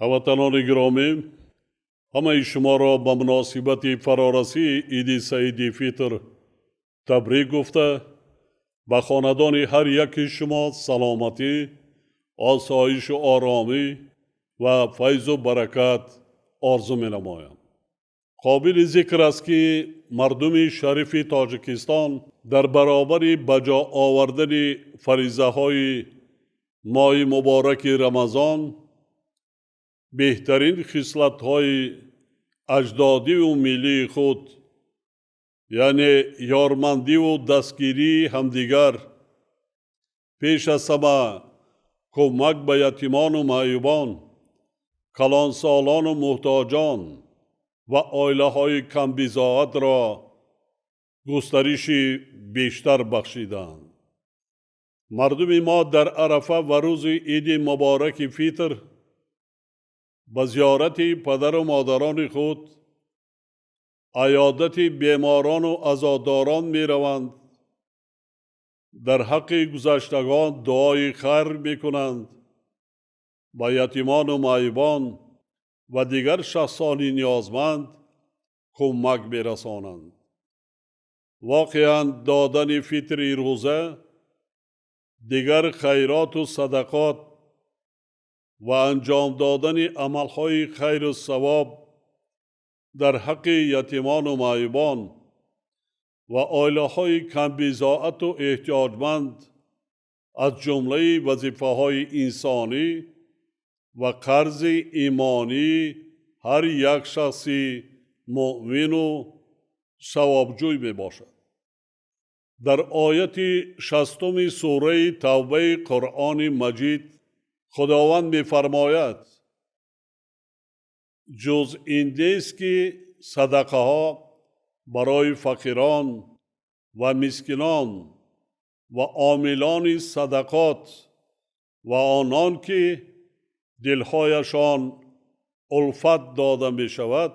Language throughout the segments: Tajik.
Ҳамватанони гиромӣ, ҳамаи шуморо ба муносибати фарорасии Иди Саиди Фитр табрик гуфта, ба хонадони ҳар яки шумо саломатӣ, осоишу оромӣ ва файзу баракат орзу менамоям. Қобили зикр аст, ки мардуми шарифи Тоҷикистон дар баробари ба ҷо овардани фаризаҳои моҳи мубораки Рамазон беҳтарин хислатҳои аҷдодиву миллии худ, яъне ёрмандиву дастгирии ҳамдигар, пеш аз ҳама кӯмак ба ятимону маъюбон, калонсолону муҳтоҷон ва оилаҳои камбизоатро густариши бештар бахшиданд. Мардуми мо дар Арафа ва рӯзи Иди мубораки Фитр ба зиёрати падару модарони худ, аёдати беморону азодорон мераванд, дар ҳаққи гузаштагон дуои хайр мекунанд, ба ятимону маъюбон ва дигар шахсони ниёзманд кӯмак мерасонанд. Воқеан, додани фитри рӯза, дигар хайроту садақот ва анҷом додани амалҳои хайру савоб дар ҳаққи ятимону маъюбон ва оилаҳои камбизоату эҳтиёҷманд аз ҷумлаи вазифаҳои инсонӣ ва қарзи имонии ҳар як шахси муъмину савобҷӯй мебошад. Дар ояти 60-уми сураи Тавбаи Қуръони Маҷид Худованд мефармояд: ҷуз ин нест, ки садақаҳо барои фақирон ва мискинон ва омилони садақот ва онон ки дилҳояшон улфат дода мешавад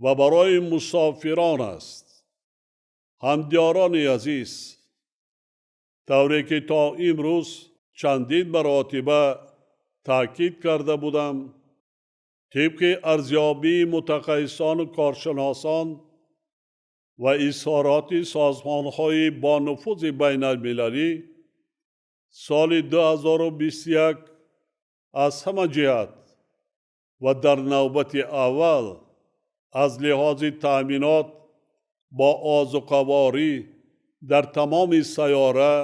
ва барои мусофирон аст. Ҳамдиёрони азиз, тавре ки то имрӯз чандин маротиба таъкид карда будам, тибқи арзёбии мутахассисону коршиносон ва изҳороти созмонҳои бонуфузи байналмилалӣ, соли 2021 аз ҳама ҷиҳат ва дар навбати аввал аз лиҳози таъминот бо озуқаворӣ дар тамоми сайёра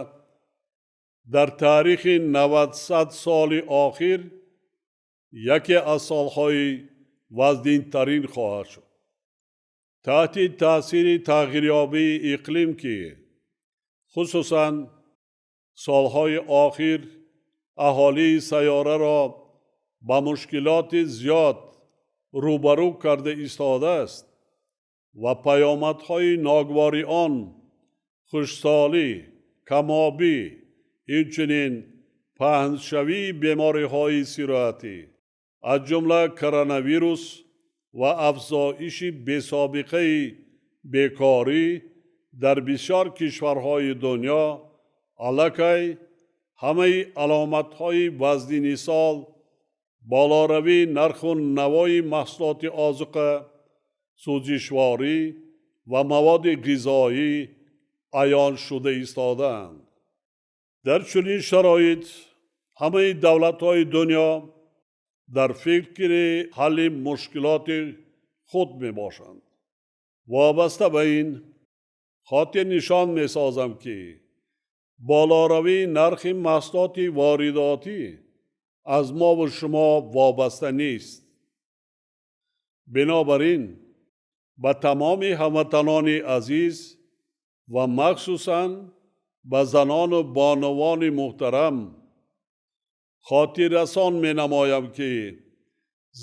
дар таърихи 90 соли охир яке аз солҳои вазнинтарин хоҳад шуд. Таҳти таъсири тағйирёбии иқлим, ки хусусан солҳои охир аҳолии сайёраро ба мушкилоти зиёд рӯбарӯ карда истодааст ва паёмадҳои ногувори он хушксолӣ, камобӣ, инчунин паҳншавии бемориҳои сироятӣ, аз ҷумла коронавирус ва афзоиши бесобиқаи бекорӣ дар бисёр кишварҳои дунё, аллакай ҳамаи аломатҳои вазнини сол, болоравии нарху навои маҳсулоти озуқа, сӯзишворӣ ва маводи ғизоӣ аён шуда истодаанд. Дар чунин шароит ҳамаи давлатҳои дунё дар фикри ҳалли мушкилоти худ мебошанд. Вобаста ба ин хотирнишон месозам, ки болоравии нархи маҳсулоти воридотӣ аз мову шумо вобаста нест. Бинобар ин ба тамоми ҳамватанони азиз ва махсусан ба занону бонувони муҳтарам хотиррасон менамоям, ки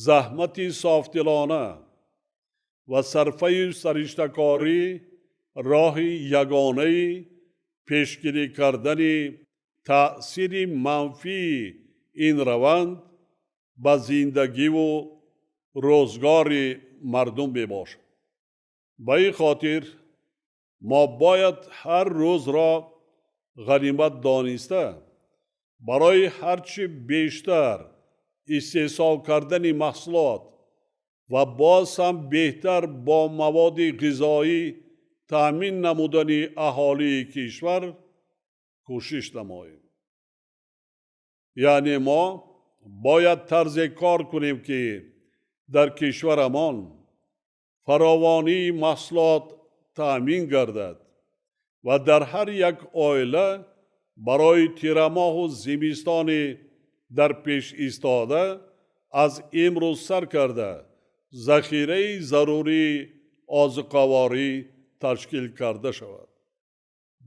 заҳмати софдилона ва сарфаю сариштакорӣ роҳи ягонаи пешгирӣ кардани таъсири манфии ин раванд ба зиндагиву рӯзгори мардум мебошад. Ба ин хотир мо бояд ҳар рӯзро ғанимат дониста, барои ҳарчи бештар истеҳсол кардани маҳсулот ва боз ҳам беҳтар бо маводи ғизоӣ таъмин намудани аҳолии кишвар кӯшиш намоем. Яъне мо бояд тарзе кор кунем, ки дар кишварамон фаровонии маҳсулот таъмин гардад ва дар ҳар як оила барои тирамоҳу зимистони дар пеш истода аз имрӯз сар карда захираи зарурии озуқаворӣ ташкил карда шавад.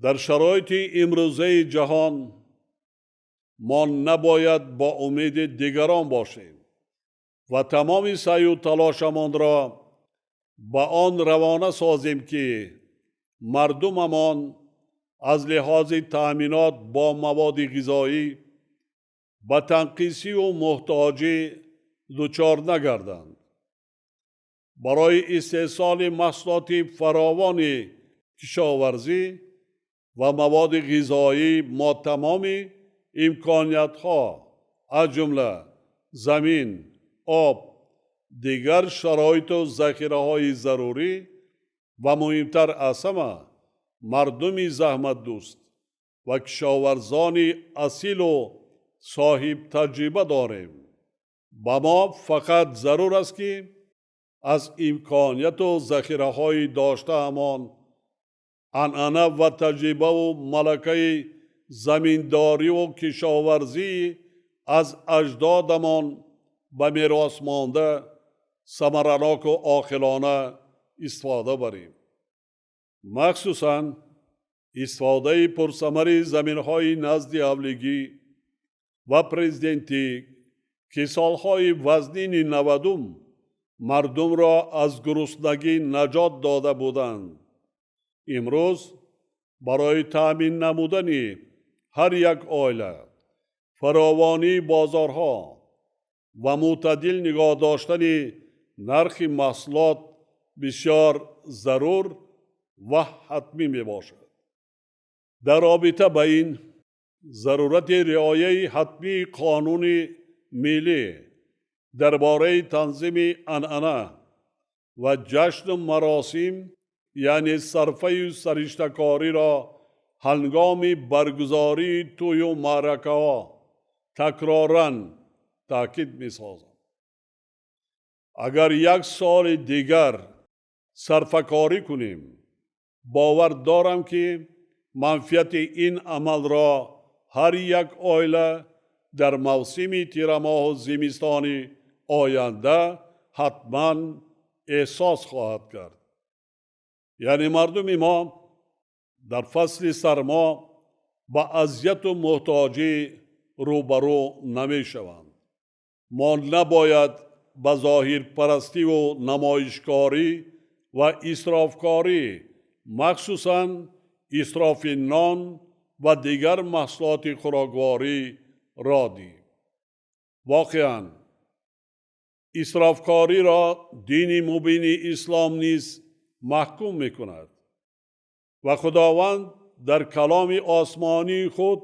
Дар шароити имрӯзаи ҷаҳон мо набояд бо умеди дигарон бошем ва тамоми саъю талошамонро ба он равона созем, ки мардумамон аз лиҳози таъминот бо маводи ғизоӣ ба танқисиву муҳтоҷӣ дучор нагарданд. Барои истеҳсоли маҳсулоти фаровони кишоварзӣ ва маводи ғизоӣ мо тамоми имкониятҳо, аз ҷумла замин, об, дигар шароиту захираҳои зарурӣ ва муҳимтар аз ҳама мардуми заҳматдӯст ва кишоварзони асилу соҳибтаҷриба дорем. Ба мо фақат зарур аст, ки аз имконияту захираҳои доштаамон, анъана ва таҷрибаву малакаи заминдориву кишоварзӣ аз аҷдодамон ба мерос монда самараноку оқилона истифода барем. Махсусан истифодаи пурсамари заминҳои назди ҳавлигӣ ва президентӣ, ки солҳои вазнини 90-ум мардумро аз гуруснагӣ наҷот дода буданд, имрӯз барои таъмин намудани ҳар як оила, фаровонии бозорҳо ва мӯътадил нигоҳ доштани нархи маҳсулот бисёр зарур ва ҳатмӣ мебошад. Дар робита ба ин зарурати риояи ҳатмии қонуни миллӣ дар бораи танзими анъана ва ҷашну маросим, яъне сарфаю сариштакориро ҳангоми баргузории тӯю маъракаҳо такроран таъкид месозам. Агар як соли дигар сарфакорӣ кунем, бовар дорам, ки манфиати ин амалро ҳар як оила дар мавсими тирамоҳу зимистони оянда ҳатман эҳсос хоҳад кард. Яъне мардуми мо дар фасли сармо ба азияту муҳтоҷӣ рӯбарӯ намешаванд. Мо набояд ба зоҳирпарастиву намоишкорӣ ва исрофкорӣ, махсусан исрофи нон ва дигар маҳсулоти хӯрокворӣ роҳ диҳем. Воқеан, исрофкориро дини мубини ислом низ маҳкум мекунад ва Худованд дар каломи осмонии худ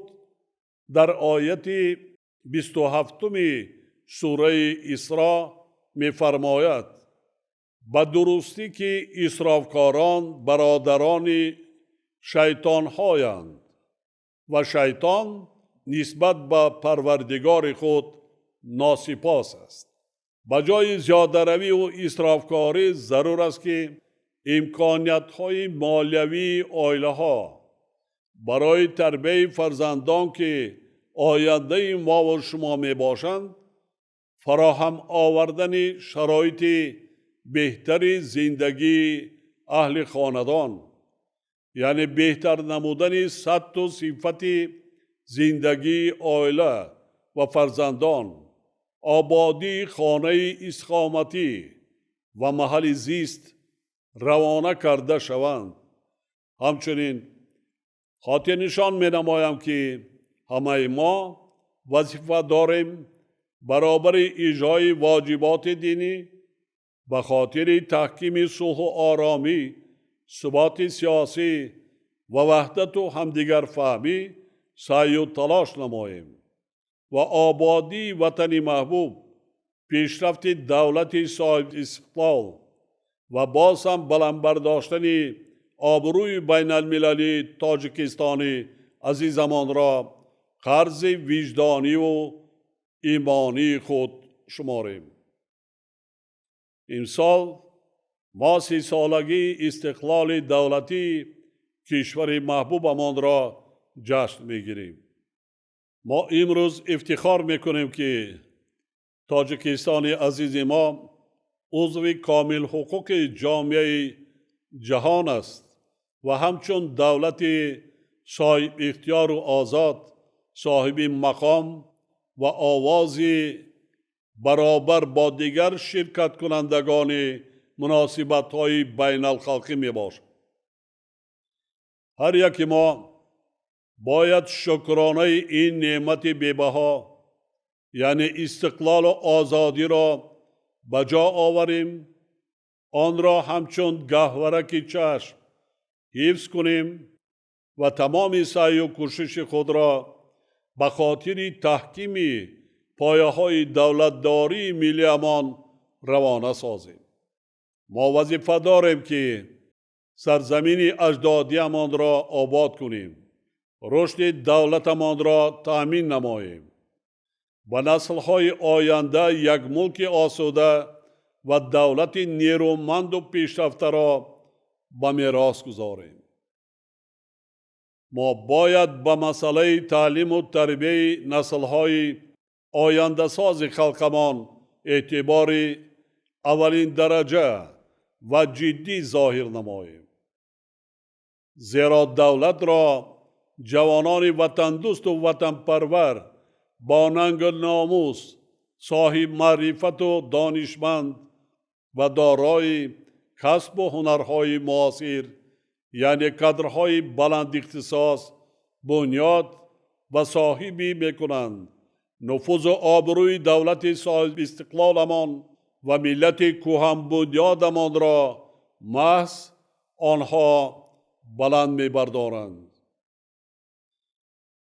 дар ояти 27-уми сураи Исро мефармояд: «Ба дурустӣ, ки исрофкорон бародарони шайтонҳоянд ва шайтон нисбат ба Парвардигори худ носипос аст». Ба ҷои зиёдаравию исрофкорӣ зарур аст, ки имкониятҳои молиявии оилаҳо барои тарбияи фарзандон, ки ояндаи мову шумо мебошанд, фароҳам овардани шароити беҳтари зиндагии аҳли хонадон, яъне беҳтар намудани сатҳу сифати зиндагии оила ва фарзандон, ободии хонаи истиқоматӣ ва маҳалли зист равона карда шаванд. Ҳамчунин хотирнишон менамоям, ки ҳамаи мо вазифа дорем баробари иҷрои воҷиботи динӣ ба хотири таҳкими сулҳу оромӣ, суботи сиёсӣ ва ваҳдату ҳамдигарфаҳмӣ саъю талош намоем ва ободии ватани маҳбуб пешрафти давлати соҳибистиқлол ва боз ҳам баланд бардоштани обрӯи байналмилалии Тоҷикистони азизамонро қарзи виҷдониву имонии худ шуморем. Имсол мо 30-солагии истиқлоли давлатии кишвари маҳбубамонро ҷашн мегирем. Мо имрӯз ифтихор мекунем, ки Тоҷикистони азизи мо узви комилҳуқуқи ҷомеаи ҷаҳон аст ва ҳамчун давлати соҳибихтиёру озод, соҳиби мақом ва овози баробар бо дигар ширкаткунандагони муносибатҳои байналхалқӣ мебошад. Ҳар яке мо бояд шукронаи ин неъмати бебаҳо, яъне истиқлолу озодиро ба ҷо оварем, онро ҳамчун гаҳвораки чашм ҳифз кунем ва тамоми саъю кӯшиши худро ба хотири таҳкими пояҳои давлатдории миллиамон равона созем. Мо вазифа дорем, ки сарзамини аҷдодиамонро обод кунем, рушди давлатамонро таъмин намоем, ба наслҳои оянда як мулки осуда ва давлати нерӯманду пешрафтаро ба мерос гузорем. Мо бояд ба масъалаи таълиму тарбияи наслҳои ояндасози халқамон эътибори аввалин дараҷа ва ҷиддӣ зоҳир намоем, зеро давлатро ҷавонони ватандӯсту ватанпарвар, бо нангу номус, соҳибмаърифату донишманд ва дорои касбу ҳунарҳои муосир, яъне кадрҳои баландихтисос бунёд ва соҳибӣ мекунанд. Нуфузу обрӯи давлати соҳибистиқлоламон ва миллати кӯҳанбунёдамонро маҳз онҳо баланд мебардоранд.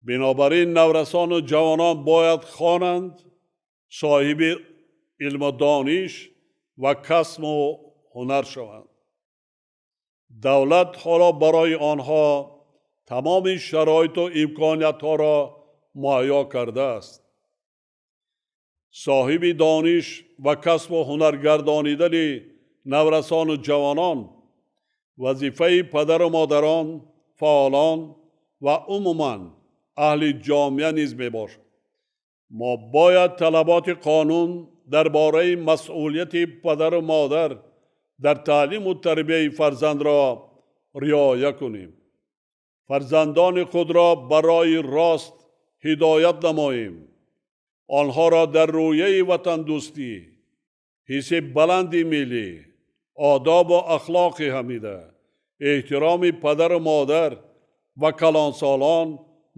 Бинобар ин наврасону ҷавонон бояд хонанд, соҳиби илму дониш ва касбу ҳунар шаванд. Давлат ҳоло барои онҳо тамоми шароиту имкониятҳоро муҳайё кардааст. Соҳиби дониш ва касбу ҳунар гардонидани наврасону ҷавонон вазифаи падару модарон, фаъолон ва умуман аҳли ҷомеа низ мебошад. Мо бояд талаботи қонун дар бораи масъулияти падару модар дар таълиму тарбияи фарзандро риоя кунем, фарзандони худро барои рост ҳидоят намоем, онҳоро дар рӯяи ватандӯстӣ, ҳисси баланди миллӣ, одобу ахлоқи ҳамида, эҳтироми падару модар ва калонсолон,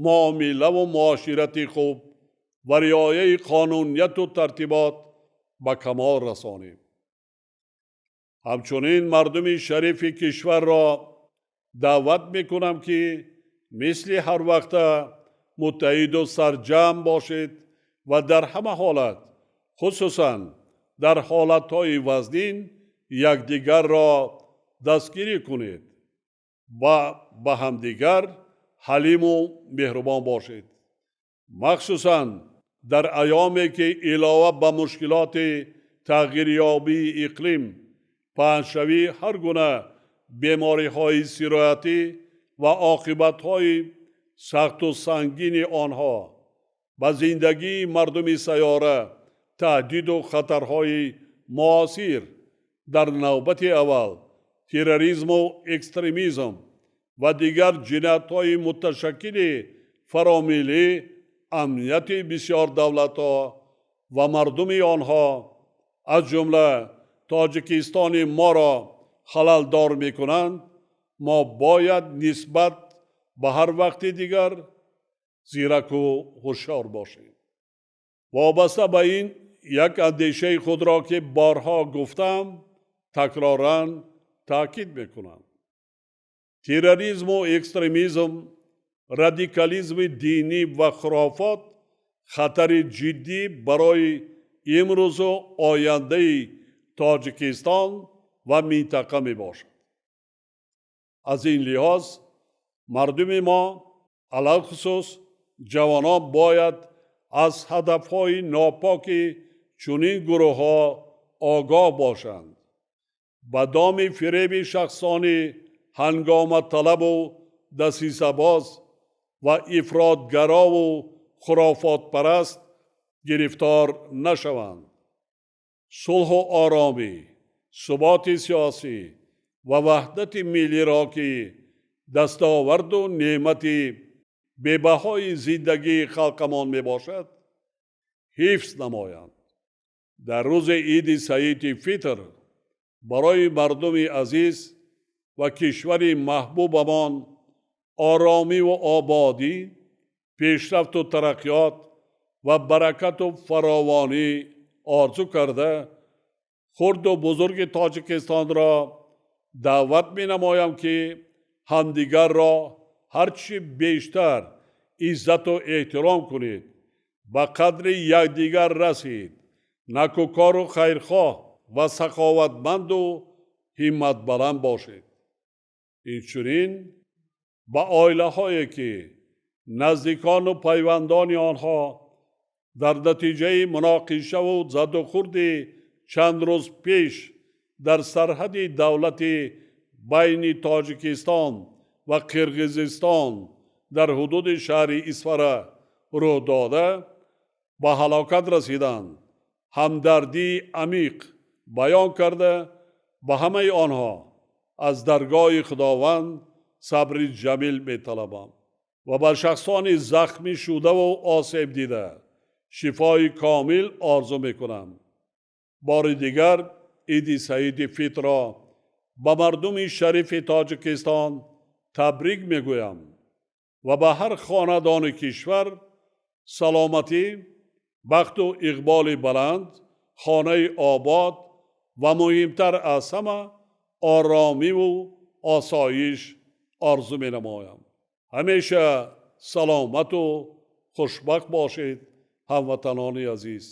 муомилаву муоширати хуб ва риояи қонунияту тартибот ба камол расонем. Ҳамчунин мардуми шарифи кишварро даъват мекунам, ки мисли ҳар вақта муттаҳиду сарҷамъ бошед ва дар ҳама ҳолат, хусусан дар ҳолатҳои вазнин, якдигарро дастгирӣ кунед ва ба ҳамдигар ҳалиму меҳрубон бошед. Махсусан дар айёме ки илова ба мушкилоти тағйирёбии иқлим, паҳншавии ҳар гуна бемориҳои сироятӣ ва оқибатҳои сахту сангини онҳо ба зиндагии мардуми сайёра, таҳдиду хатарҳои муосир, дар навбати аввал терроризму экстремизм ва дигар ҷиноятҳои муташаккили фаромиллӣ амнияти бисёр давлатҳо ва мардуми онҳо, аз ҷумла Тоҷикистони моро халалдор мекунанд, мо бояд нисбат ба ҳар вақти дигар зираку ҳушёр бошем. Вобаста ба ин як андешаи худро, ки борҳо гуфтам, такроран таъкид мекунам. Терроризму экстремизм, радикализми динӣ ва хурофот хатари ҷиддӣ барои Имрӯзу ояндаи Тоҷикистон ва минтақа мебошад. Аз ин лиҳоз мардуми мо, алалхусус ҷавонон, бояд аз ҳадафҳои нопоки чунин гурӯҳҳо огоҳ бошанд, ба доми фиреби шахсони ҳангоматалабу дасисабоз ва ифротгарову хурофотпараст гирифтор нашаванд. Сулҳу оромӣ, суботи сиёсӣ ва ваҳдати миллиро, ки дастоварду неъмати бебаҳои зиндагии халқамон мебошад, ҳифз намоянд. Дар рӯзи Иди Саиди Фитр барои мардуми азиз ва кишвари маҳбубамон оромиву ободӣ, пешрафту тараққиёт ва баракату фаровонӣ орзу карда, хурду бузурги Тоҷикистонро даъват менамоям, ки ҳамдигарро ҳарчи бештар иззату эҳтиром кунед, ба қадри якдигар расид, накӯкору хайрхоҳ ва саховатманду ҳимматбаланд бошед. Инчунин ба оилаҳое, ки наздикону пайвандони онҳо дар натиҷаи муноқишаву задухӯрди чанд рӯз пеш дар сарҳади давлати байни Тоҷикистон ва Қирғизистон дар ҳудуди шаҳри Исфара рӯ дода, ба ҳалокат расиданд, ҳамдардии амиқ баён карда, ба ҳамаи онҳо аз даргоҳи Худованд сабри ҷамил металабам ва ба шахсони захмӣ шудаву осеб дида шифои комил орзу мекунам. Бори дигар Иди Саиди Фитрро ба мардуми шарифи Тоҷикистон табрик мегӯям ва ба ҳар хонадони кишвар саломатӣ, бахту иқболи баланд, хонаи обод ва муҳимтар аз ҳама оромиву осоиш орзу менамоям. Ҳамеша саломату хушбахт бошед, ҳамватанони азиз.